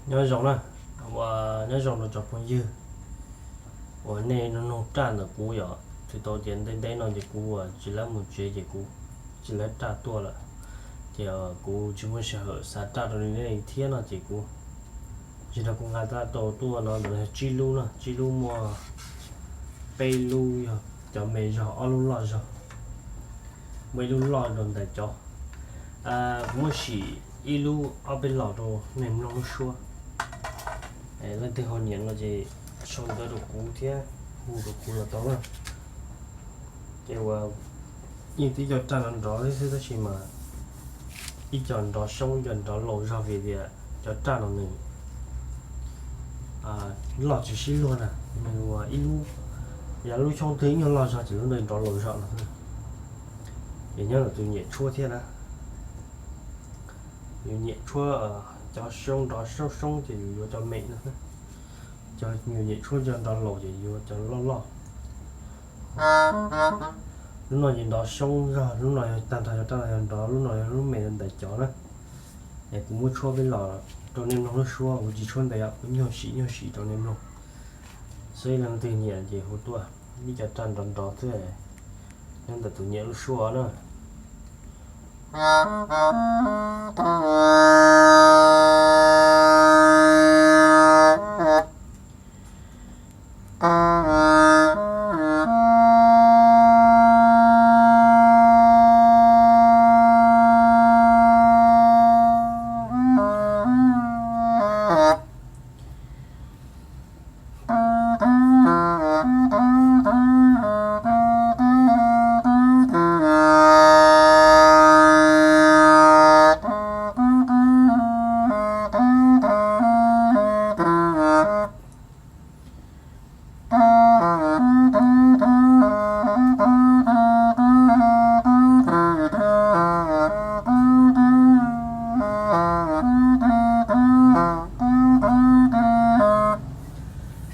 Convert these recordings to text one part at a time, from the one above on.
Nyob zoo na, ua nyob zoo rau cov phooj ywg uas nej nug nug raj ntawm kuv yom. Txhais tau tias ntev ntev no ces kuv ua tsis lab mus tsev ces kuv tsis lab raj tuaj lawm, ces kuv tsis muaj sij hawm xa raj rau nej thiab no ces kuv, tsis no kuv nqa raj tau tuaj no ntawm no tsib lub na, tsib lub muaj peb lub yog cov me zog, ob lub loj zog, muaj ib lub loj rau ntawm cov, kuv muab sim ib lub ob peb los rau nej mloog lub suab. Leej twg ho nyiam no ces sau ntawv rau kuv thiab, hu rau kuv los tau na. Ces ua yeej tib co raj nrov nrov xwb tab sis mas ib co nrov xyoob, ib co nrov laus zog vim tias cov raj no nws loj tsis sib luag na, nws ua ib lub, yog lub xyoob twg ib nyuag loj zog ces lub ntawd nrov laus zog no. Ces nyob ntawm tus nyiam tshuab thiab na, yus nyiam tshuab cov xyoob nrov xyoob xyoob ces yus yuav cov me no, cov yus nyiam tshuab cov nrov laus ces yuav cov loj loj. Lub no ces nrov xyoob zog, lub no yog tag nrho cov raj no yog nrov, lub no yog lub me ntawm cov na. Es kuv muab tshuab peb los rau nej mloog lub suab, kuv tsis tshuab ntev, kuv nyuag sim nyuag sim rau nej mloog. Xwb leej twg nyiam ces hu tuaj, ib co raj nrov nrov xwb, nyob ntawm tus nyiam lub suab na.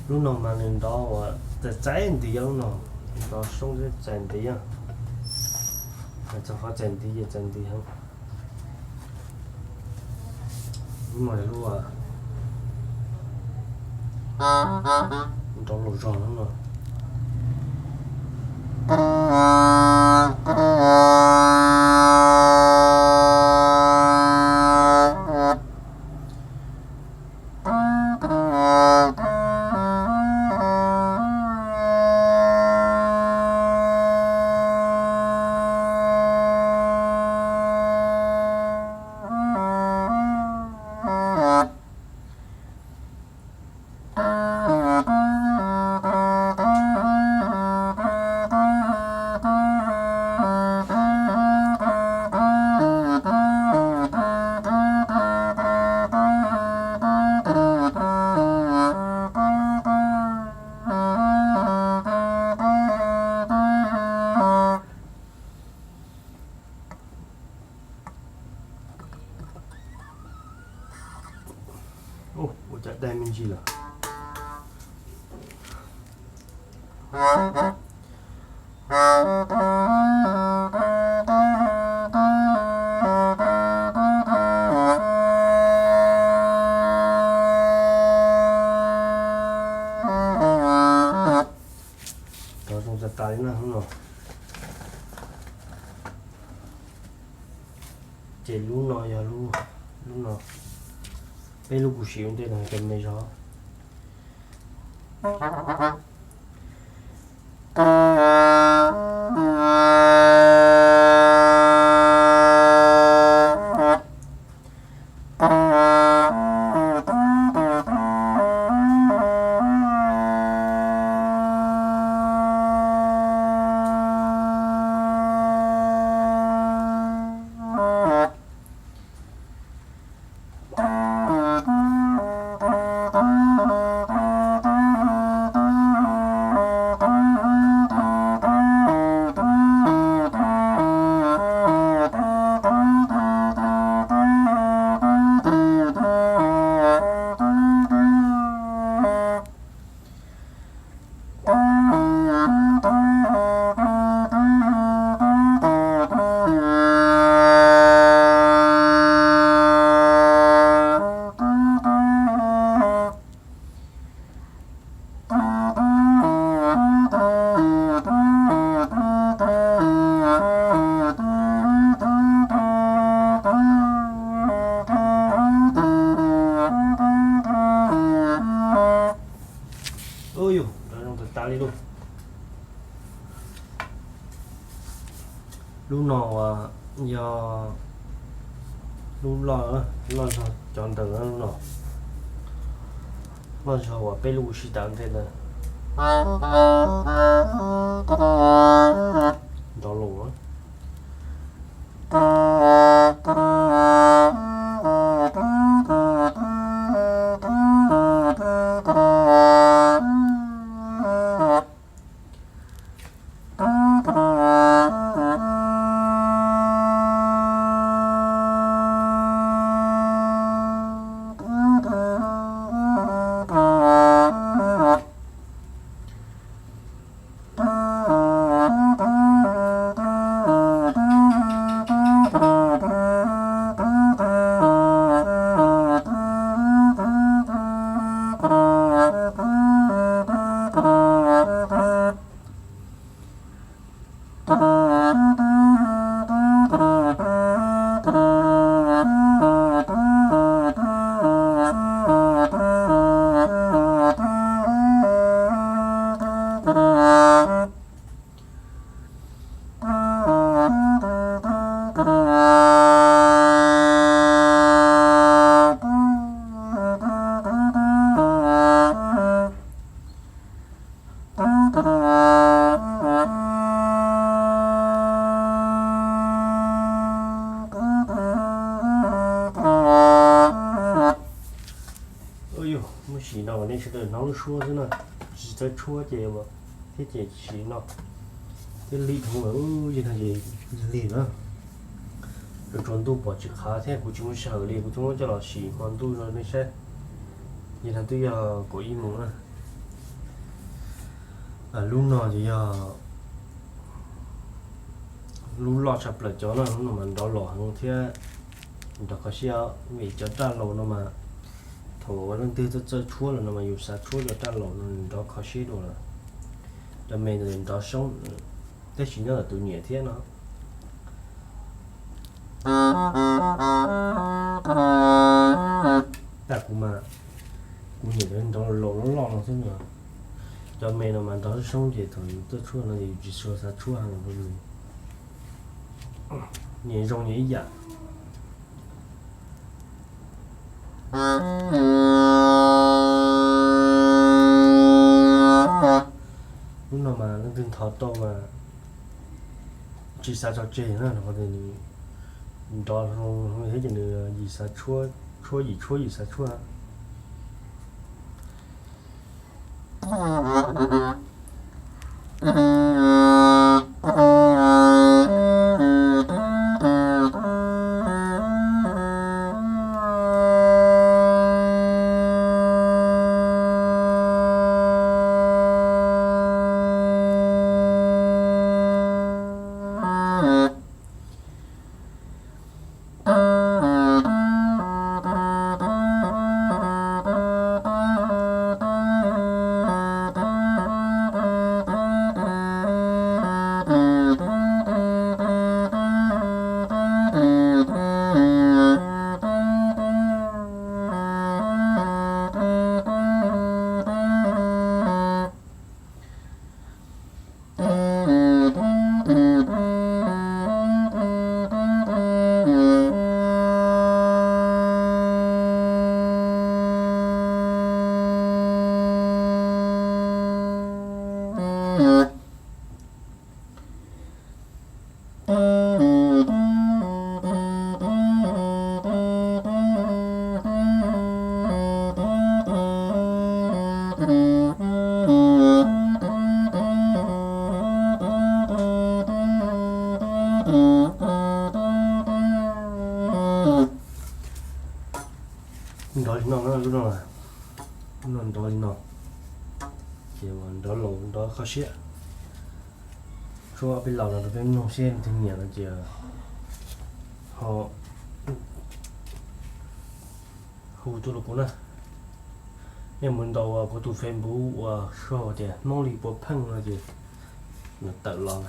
Lub no mas nws nrov uas txais txais ntiv, lub no nrov xyoob txais ntiv, txog qhov txais ntiv ces txais ntiv heev. Lub no lub nrov laus zog lub no. Ua cas dai me ntsis lawm. Rov zoo tas tas li na lub no. Ces lub no yog lub, lub no, peb lub kuv siv ua ntej no cov me zog. Lub no uas yog lub loj, loj zog cov ntawm no, loj zog uas peb lub sib tawm ntej ntawd. Nrov los. Ua yuj, muab sim no kom nej sawv daws hnov lub suab xwb na, tsis txawj tshuab ces thiab ces sim no thiab li dhau lawm, yog no ces lig na. Tsuas tsuas ntuj pom tsis qhav thiab kuv tsis muaj sij hawm li, kuv tsis muab coj los sim hmo ntuj rau nej saib. Yog no twb yog kaum ib moos na. Lub no ces yog lub loj tshaj plaws cov no, lub no mas nrov los heev thiab nrov kho siab, vim cov raj laus no mas thaum ua leej twg txawj txawj tshuab los no mas yus xav tshuab cov raj laus no nrov kho siab dua lawm. Cov me ntawd nrov soob, tab sis nyob ntawm tus nyiam thiab no. Tab kuv mas kuv nyiam cov nrov laus loj loj no xwb no. Cov me no mas nrov soob ces thaum yus tuaj tshuab no ces yus tsis tshua xav tshuab heev rau nws. Nyias zoo nyias ib yam. Lub no mas leej twg nthos tau mas tsis xav tso tseg na, rau qhov tias nws nrov zoo thiab ces nws yim xav tshuab, tshuab yim tshuab yim xav tshuab. Nrov li no, lub no, lub no nrov li no, ces nrov laus nrov kho siab. Tshuab ob peb los no rau peb mloog seb leej twg nyiam no ces ho hu tuaj rau kuv na. Nej mus ntaus kuv tus Facebook uas sau tias Hmoob Li Pua Pheej no ces nws tawm los.